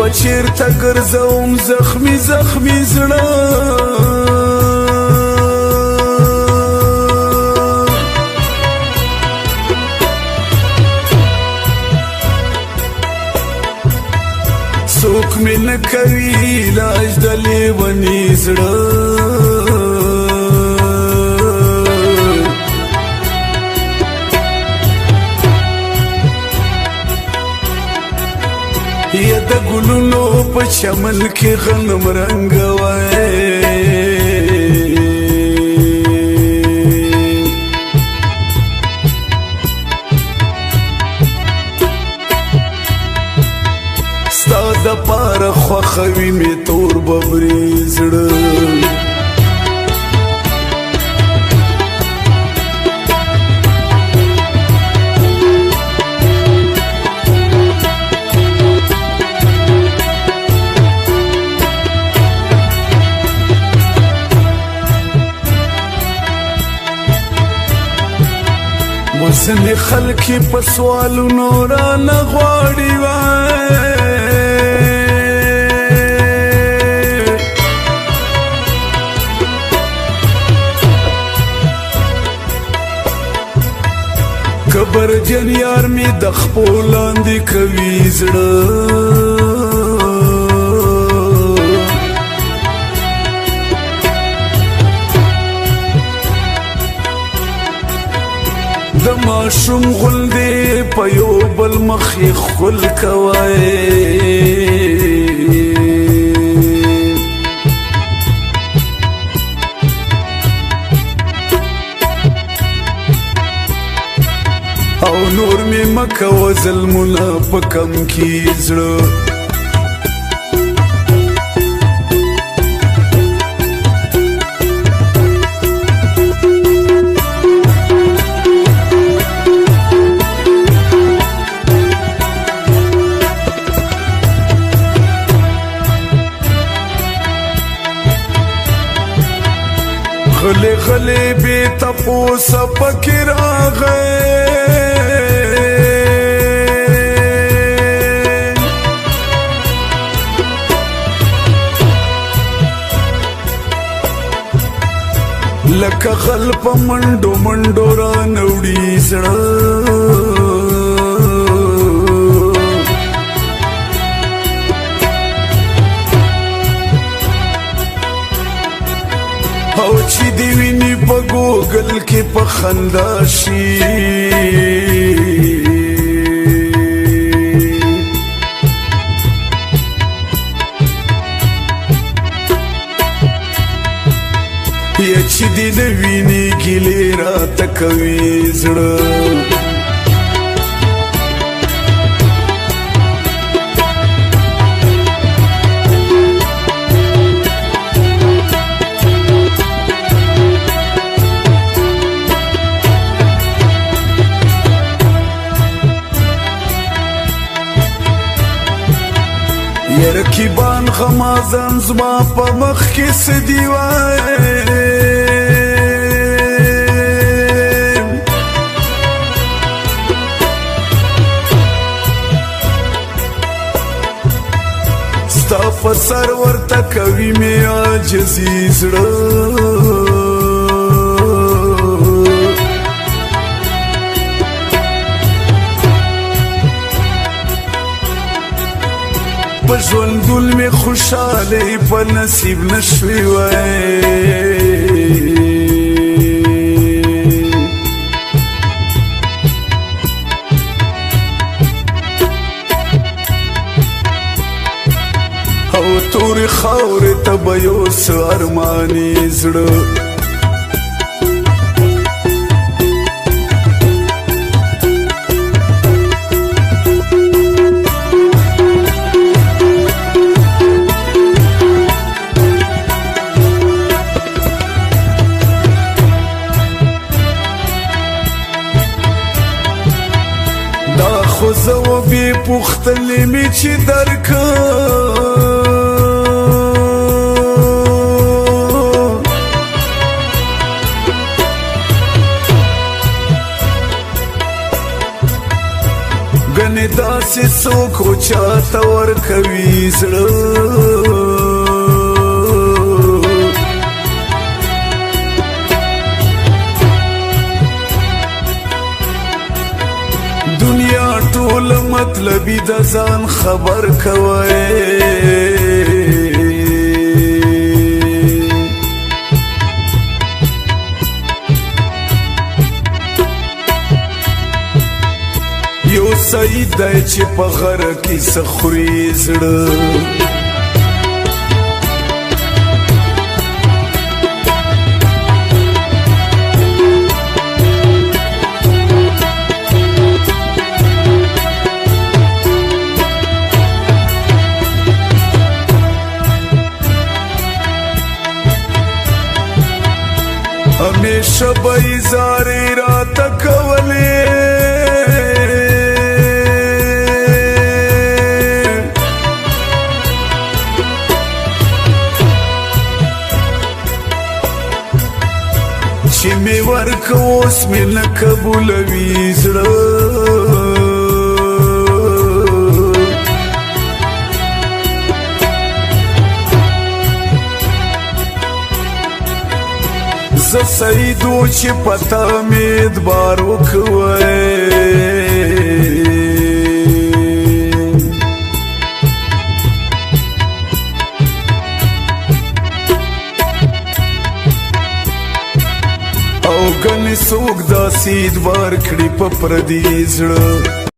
بچیرته ګرځوم زخمی زخمی زړه. څوک مې نه کوي علاج د لیوني زړه. یا د ګلونو په چمن کې غنم رنګ وای، ستا د پاره خوښوي مې تور ببري زړه. ځینې خلک په سوالونو رانه غواړي وای، کبرجن یار مې د خپو لاندې کوي زړه. د ماشوم غوندې په یو بل مخ یې ښکل کوی، او نور مې مه کوه ظلمونه په کم کې زړه. غلی غلی بې تپوسه پکې راغی، لکه غل په منډو منډو رانه وړي زړه. او چې دی ویني په ګوګل کې په خندا شي، یا چې دی نه ویني ګیلې راته کوي زړه. رقیبان غمازان زما په مخ کې څه دي وای، ستا په سر ورته کوي مې عاجزي زړه. په ژوندون مې خوشحالي په نصیب نشوي وای، او تورې خاورې ته به یو څه ارماني زړه. دا خو زه و بې پوښتنې مې چې درکه، ګنې داسې څوک چاته ورکوي زړه. دنیا ټول مطلبي د ځان خبر کوي. یو سید دی چې په غره کې سخوري زړه. همیشه به یې زارۍ راته کولې، چې مې ورکه اوس مې نه قبولوي زړه. زه سیدو چې پتا مې اعتبار وکوي. او ګنې څوک داسې اعتبار کړي په پردي زړه.